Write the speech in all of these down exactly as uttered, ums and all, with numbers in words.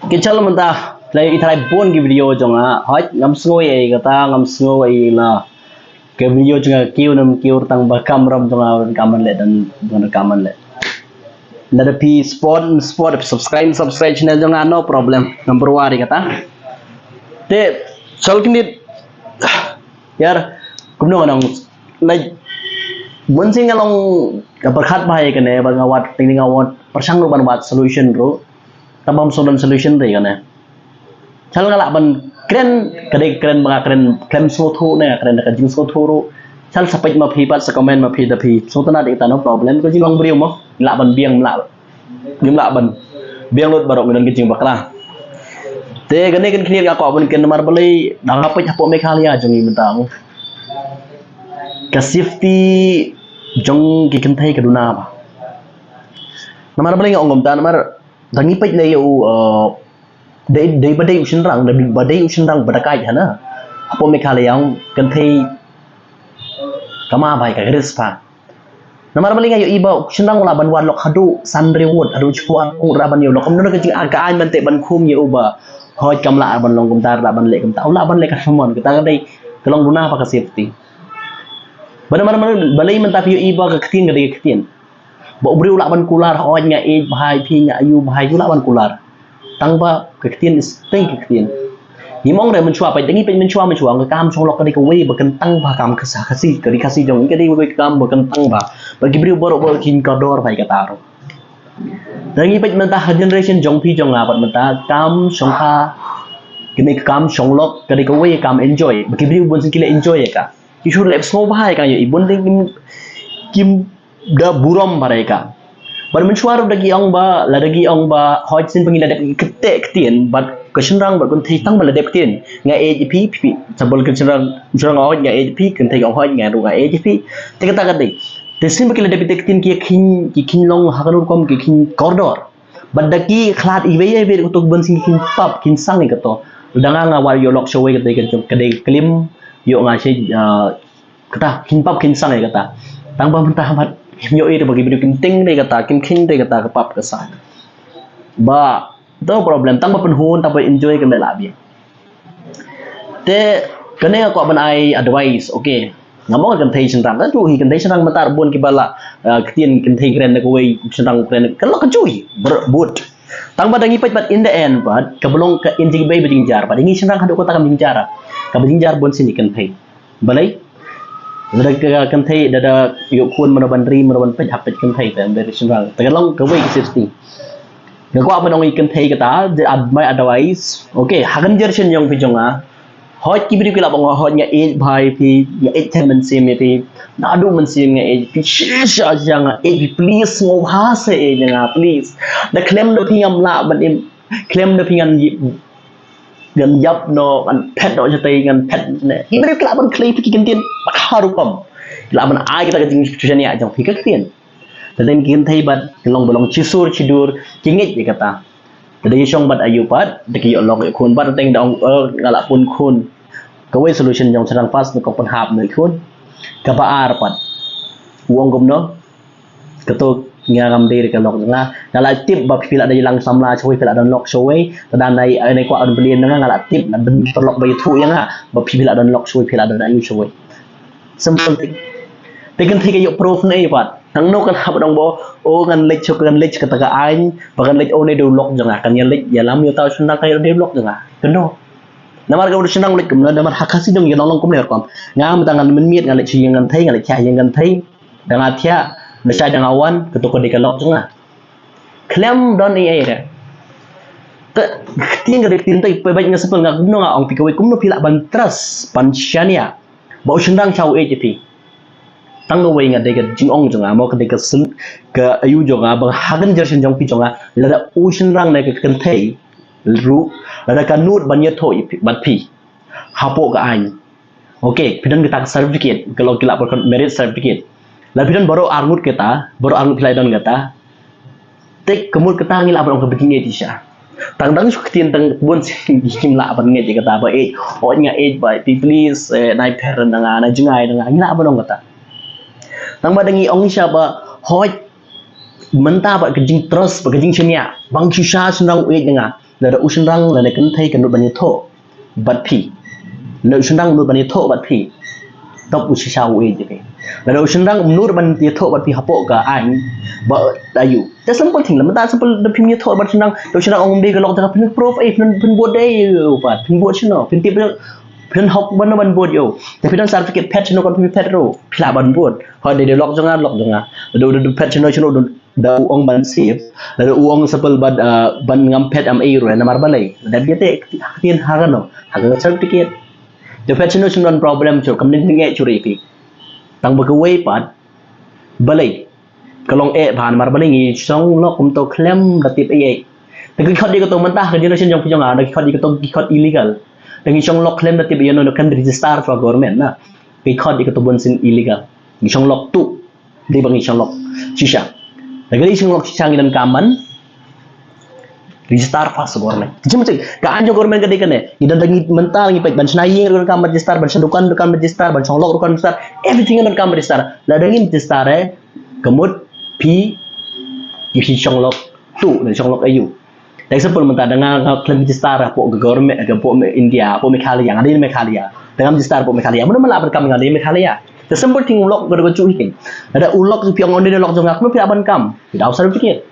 Ki chal mynta la i trai bun ki video jong nga. Hoi, ngam sngew ei kata, ngam sngew ei la. Ki video jong nga kiew nam kiew tang ba kamram jong nga kam leh dan ban kam leh. Lada phi support, support, subscribe, subscribe channel jong nga, no problem. Number one kata. Te chal kinit yar kumno nang, like, mun sing along ka perkhat bahai kane ba nga wat ting nga wat persang ruh ban wat solution ruh. Tabam sodan solution dei kane. Chal nga lah ban kren, ka dei kren ba nga kren, kren sngewthuh ne, kren ka jing sngewthuh ruh. Chal sa peit ma phi pat, sa comment ma phi, da phi sngewtynnat ita, no problem. Ka jing long briew mo, lah ban biang lah, ngim lah ban biang lut baroh ngi don ka jing bakla. Te kane kan khniat nga ko ban ken namar balei da nga peit hapoh Meghalaya jong ngi mynta, ka safety jong ki kynthei ka duna ba. Namar balei nga ong kumta, namar da ngi peit ne ïa u, eh, dei, dei ba dei u shynrang, dei ba dei u shynrang ba da kai hana. Hapoh Meghalaya ong kynthei kama bai ka gris pa. Namar balei nga ïohi ba u shynrang u lah ban wan lok haduh san hynriew ngut, haduh shiphew ar ngut ra ban ïoh lok. Kumno ka jing ka aiñ ban teh ban khum ïa u ba hoi kam lah ban long kumta, lah ban leh kumta, u lah ban leh ka shimon, kata ka dei ka long duna ba ka safety. Ba namar balei mynta phi ïohi ba ka ktien ka dei ka ktien. Ba u briew u lah ban kular, hoi nga ej bha ïa phi, nga ayu bha ïa phi, u lah ban kular. Tang ba ka ktien is tei ka ktien. Ngim ong re mynshuwa, peit da ngi peit mynshuwa, mynshuwa ka kam shong lok ka dei kawei ba kyntang ba kam Khasi, ka dei Khasi jong ngi ka dei kawei ka kam ba kyntang ba. Ba ki briew baroh baroh kin kordor ba ïa kata ruh. Da ngi peit mynta ha generation jong phi jong nga pat mynta kam shong kha, kane ka kam shong lok ka dei kawei ka kam enjoy. Ba ki briew bun sien ki la enjoy ïa ka. Ki shu leh sngewbha ïa ka, ïohi bun dei kim, kim da burom ba ïa ka. Ba mynshuwa ruh da ki ong ba, la da ki ong ba hoi sien ba ngi la dep kynthei ktien bad ka shynrang bad kynthei tang ba la dep ktien. Nga ej ïa phi, phi, phi. Sabol ka shynrang, shynrang hoi nga ej ïa phi, kynthei ong hoi nga ruh nga ej ïa phi. Te kata ka dei. Te sien ba ki la dep kynthei ktien ki kheiñ, ki kheiñ long ha kano rukom ki kheiñ kordor. Bad da ki khlad iwei ïa iwei kato bun sien kin pap kin sang ïa kato. Da nga nga wad ïoh lok shawei kato ka jong ka dei klim ïoh nga shi, ah, kata kin pap kin sang ïa kata. Tang ba mynta mat ïoh ïa ba ki briew kin ting ïa kata, kin kheiñ ïa kata ka pap ka sang. Ba to problem, tang ba pynhun, tang ba enjoy ka me la biang. Te kane nga kwah ban ai advice, okay. Nga mong kynthei shynrang, ka tu hi kynthei shynrang mynta bun kiba la, ah, ktien kynthei kren da kawei shynrang kren ka la ka ju hi, ber-, but. Tang ba da ngi peit bad in the end bad ka ba long ka in jingbai ba jingjar, bad ngi shynrang haduh kata ka jingjar. Ka ba jingjar bun sien kynthei. Balei? Da ka kynthei da da ïoh khun mano ban ri, mano ban peit hap peit kynthei te da shynrang. Te ka long kawei ka safety. Nga kwah ban ong ïa kynthei kata, the ad-, my advice. Okay, ha kan jer shen jong phi jong nga. Hoi ki briew ki la bang hoi nga ej bha ïa phi, nga ej them mynsiem ïa phi. Naduh mynsiem nga ej phi, shisha shisha nga ej phi, please sngewbha sa ej nga, please. Da khlem da phi ngam lah ban im, khlem da phi ngan ï-, ngan ïap noh, ngan phet noh shatei, ngan phet ne. Ki briew ki la ban khlei phi ki kyntien, bad ha rukom. Ki la ban ai kata ka jingshaniah jong phi ka ktien. Te dei ki kynthei bad ki long ba long shisur shidur ki ngeit ïa kata. Te dei shong bad ayu pat, te ki ïoh lok ïa khun bad te dei da ong, eh, nga la pun khun. Kawei solution jong shynrang pas ne kong pynhap ne khun. Kaba ar pat. U ong kumno. Kato nga ngam dei ka lok nga. Nga la tip ba phi la dei lang samla shawei phi la don lok shawei. Te da nai, eh, nai kwah don belian nga, nga la tip na ben lok ba ïathuh ïa nga. Ba phi la don lok shawei phi la don ayu shawei. Simple thing. Te kynthei ka ïoh proof ne pat. Nangno kan hap dang bo, o ngan leit sha, ngan leit sha kata ka aiñ, ba ngan leit o ne dei u lok jong nga, kan ïa leit ïalam ïa uta u shynrang ka ïa dei u lok jong nga. Kano. Namar ka u shynrang leit kumno, namar ha Khasi dong ïa nong long kumne rukom. Nga mynta ngan mynmiet, ngan leit sha ïing kynthei, ngan leit sha ïing kynthei. Da nga thiah, lashai da nga wan, kato ka dei ka lok jong nga. Khlem don ei ei re. Te, ktien ka dei ktien te, peit nga simple nga kumno nga ong phi kawei, kumno phi lah ban trust, ban shaniah. Ba u shynrang sha u ej ïa phi. Tang kawei nga dei ka jingong jong nga, mo ka dei ka syn-, ka ayu jong nga, ba ha kan jer shen jong phi jong nga, lada u shynrang ne ka kynthei, ruh, lada ka nud ban ïathuh ïa phi, bad phi. Hapoh ka aiñ. Okay, phi don kata ka certificate, ka long ki la pyrkhat marriage certificate. Lada phi don baroh arngut kata, baroh arngut phi la don kata. Te ka mut kata ngi lah ban ong ka ba jingngeit shisha. Tang dang shu ktien tang bun sien kim lah ban ngeit ïa kata ba ej, hoi nga ej bha ïa phi please, eh, nai pher na nga, nai jngai na nga, ngi lah ban ong kata. Tang ba dang ngi ong shisha ba hoi mynta ba ka jingtrust, ba ka jingshaniah, bang shisha shynrang u ej na nga. Lada u shynrang lane kynthei ka nud ban ïathuh bad phi, lada u shynrang u nud ban ïathuh bad phi, tip u shisha u ïeit ïa phi. Lada u shynrang u nud ban ïathuh bad phi hapoh ka aiñ, ba da ïoh. Te simple thing la mynta, simple da phim ïathuh bad shynrang, da u shynrang ong ym dei ka lok jong nga, phin proof ei, phin, phin bud ei, pat phin bud shano, phin tip phin hok ban ban bud ïa u. Te phi don certificate phet shano, kan phi phet ruh phi lah ban bud. Hooid, dei dei lok jong nga, lok jong nga. Da u da phet shano shano, da u ong ban save, da u ong simple ban, ah, ban ngam phet am ei ruh, namar balei? Da bia te ktien ha kano, ha ka certificate. Da phet shano shano, don problem shuh, kam ning ning eh shuh ri phi. Tang ba kawei pat, balei? Ka long eh bha, namar balei? Ngi shong lok kumto khlem da tip ei ei. Da ki khot ïa kato mynta ha ka generation jong phi jong nga, da ki khot ïa kato, ki khot illegal. Da ngi shong lok khlem da tip ei ei, no, no, kan register sha government na. Ki khot ïa kato bun sien illegal. Ngi shong lok tu. Dei ba ngi shong lok shisha. Da ka dei shong lok shisha ngi donkam ban register first sha government. Ki jingmut ka aiñ jong government ka dei kane. Ngi don, da ngi mynta ngi peit ban shna ïing ruh donkam register, ban shna dukan donkam register, ban shong lok donkam register. Everything donkam register. Lada ngim register eh, ka mut phi, phi shong lok tu, ne shong lok aiu. Da example mynta, da nga, nga khlem register hapoh ka government, hapoh India, hapoh Meghalaya, nga dei Meghalaya. Da ngam register hapoh Meghalaya, mano man lah ban kam ïa nga, dei Meghalaya. Te simple thing, u lok ka dei ka juh hi keiñ. Lada u lok phi ong ym dei lok jong nga, kumno phi lah ban kam? Without certificate.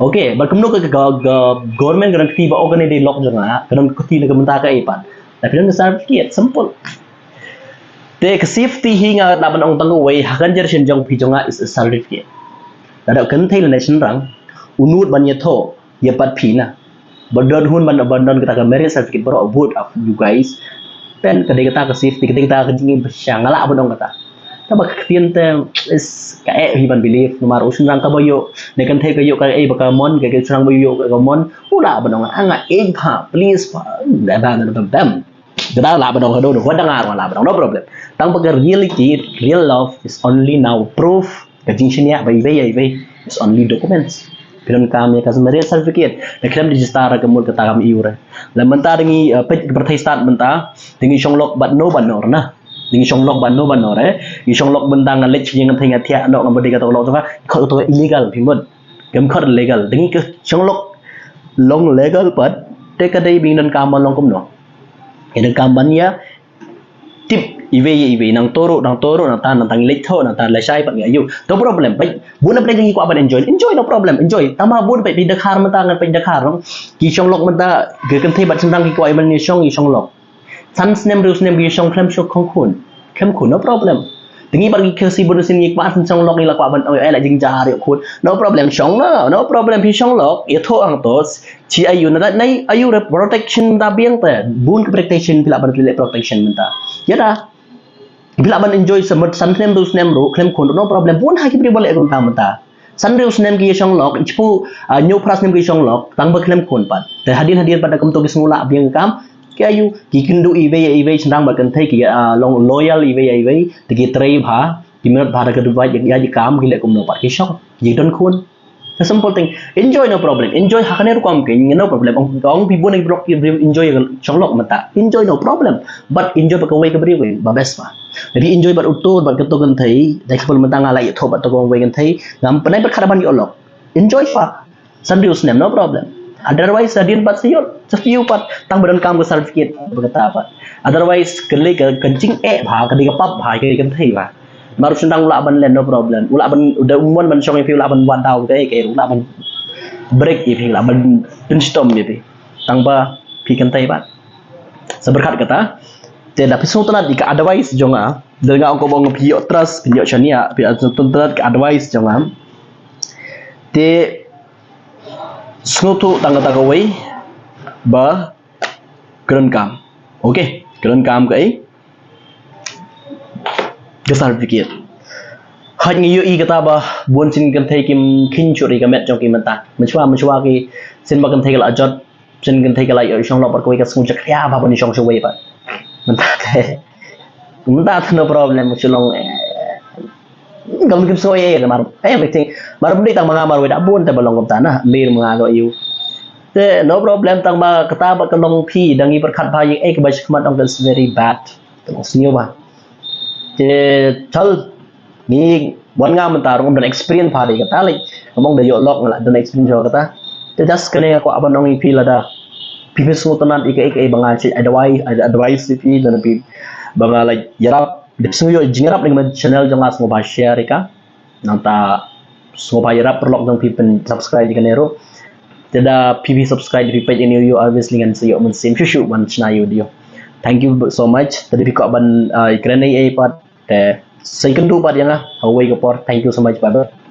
Okay, bad kumno ka, ka, ka government ka don kti ba ong kane dei lok jong nga, ka don kti na ka mynta kaei pat? Da phi don ka certificate, simple. Te ka safety hi nga lah ban ong tang kawei, ha ka generation jong phi jong nga is a certificate. Lada u kynthei lane shynrang u nud ban ïathuh ïa pat phi na, ba don hun ban, ban don kata ka marriage certificate baroh, both of you guys. Pyn ka dei kata ka safety, ka dei kata ka jingim pyrshah, nga lah ban ong kata. Tang ba ka ktien te is ka eh hi ban believe, namar u shynrang kaba ïoh, ne kynthei ka ïoh kaei ba ka mon, ka, ka shynrang ba ïoh ka mon, u lah ban ong, ah, nga ïeit pha, please pha, da, da, da, da, da. Kata lah ban ong, da, da, da, da, nga lah ban ong, no problem. Tang ba ka reality, real love is only now proof. Ka jingshaniah ba iwei ïa iwei is only documents. Phi donkam ïa ka marriage certificate. Da khlem register ka mut kata kam ïoh re. La mynta da ngi, eh, peit ka pyrthei stad mynta, da ngi shong lok bad no bad no re na. Da ngi shong lok bad no bad no re. Ngi shong lok mynta, nga leit sha ïing kynthei, nga thiah noh, nga mut dei kato ka lok jong nga, khot kato illegal, phi mut. Kam khot legal. Da ngi ka shong lok long legal pat, te ka dei ba ngi donkam ban long kumno? Ngi donkam ban ïa tip iwei ïa iwei, nangto ruh, nangto ruh, nangta, nangta ngi leit thoh, nangta lashai pat ngi aiu. No problem. Peit, bun na peit ngi kwah ban enjoy. Enjoy, no problem. Enjoy. Tang ba bun peit, peit Dkhar mynta, ngan peit Dkhar, no? Ki shong lok mynta, ki kynthei bad shynrang ki kwah ban ïa shong, ïa shong lok. San snem, hynriew snem ki shong khlem shu khong khun. Khlem khun, no problem. Te ngi bad ki Khasi bun sien ngi kwah sien shong lok, ngi la kwah ban, oi, eh, la jingjar ïa khun. No problem, shong no, no problem, phi shong lok, ïathuh hangto. Shi aiu na, na aiu re protection da biang te. Bun ki protection, phi lah ban leh protection mynta. Ïa da. Phi lah ban enjoy sa mut san snem, hynriew snem ruh, khlem khun, no problem. Bun ha ki briew ba leh kumta mynta. San hynriew snem ki shong lok, chipu, ah, hynñiew phra snem ki shong lok, tang ba khlem khun pat. Te hadien hadien pat da kumto ki sngew lah biang kam, ki aiu, ki kynduh iwei ïa iwei, shynrang bad kynthei, ki, ah, long loyal iwei ïa iwei, te ki trei bha, ki minot bha da ka duwai, ïa, ïa ki kam, ki leh kumno pat ki shong, ki don khun. The simple thing. Enjoy, no problem. Enjoy ha kane rukom keiñ, no problem. Ong, ong phi bun ki briew ki enjoy ïa ka shong lok mynta. Enjoy, no problem. But enjoy bad kawei ka briew keiñ ba best bha. Lada phi enjoy bad uto, bad kato kynthei, da example mynta nga la ïathuh bad kato kawei kynthei, ngam pynai bad khadar ban ïoh lok. Enjoy pat. San hynriew snem, no problem. Otherwise, hadien pat sa ïoh, sa ïoh pat, tang ba donkam ka certificate, ba kata pat. Otherwise, ka lei ka, ka jingeh bha, ka dei ka pap bha, ka dei ka kynthei bha. Namar u shynrang u lah ban len, no problem. U lah ban, u da u mon ban shong ïa phi, u lah ban wad daw, ka, ka, u lah ban break ïa phi, u lah ban pynshitom ïa phi. Tang ba phi kynthei pat. Sa pyrkhat kata, te da phi sngewtynnat ïa ka advice jong nga, da nga ong ko ba ong phi ïoh trust, phi ïoh shaniah, phi sngewtynnat ka advice jong nga. Te sngewthuh tang kata kawei ba ka donkam. Okay, ka donkam kaei? Ka certificate. Hooid ngi ïohi kata ba bun sien kynthei kim kheiñ shuh ri ka met jong ki mynta. Mynshuwa, mynshuwa ki sien ba kynthei ka la jot, sien kynthei ka la ïoh shong lok bad kawei ka sngew jakhlia bha ban ïoh shong shawei pat. Mynta te, mynta te no problem, shu long, eh, kam kim sngew ei ei, mar everything. Mar bym dei tang ma nga, mar wei da bun te ba long kumta na, lir ma nga lo ïu. Te no problem, tang ba kata ba ka long phi, da ngi pyrkhat bha ïa ei kaba shakhmat ong ka is very bad. Te long sniew bha. Te tal ngi wan nga mynta ruh ngam don experience bha de kata, like, ngam ong da ïoh lok nga la don experience bha kata. Te just kane nga kwah ban ong ïa phi lada phi phi sngewtynnat ïa kaei kaei ba nga advice, advice ïa phi lada phi ba nga la ïarap, dep sngewthuh jingïarap na ka channel jong nga, sngewbha share ïa ka. Nangta sngewbha ïarap paralok jong phi pyn subscribe ïa kane ruh. Te da phi phi subscribe, phi peit ïa kane ïa u, obviously ngan sa ïoh mynsiem shuh shuh ban shna ïa u video. Thank you so much. Te da phi kwah ban, uh, kren ei ei pat, te sa ïakynduh pat ïa nga ha kawei ka por. Thank you so much, bye bye.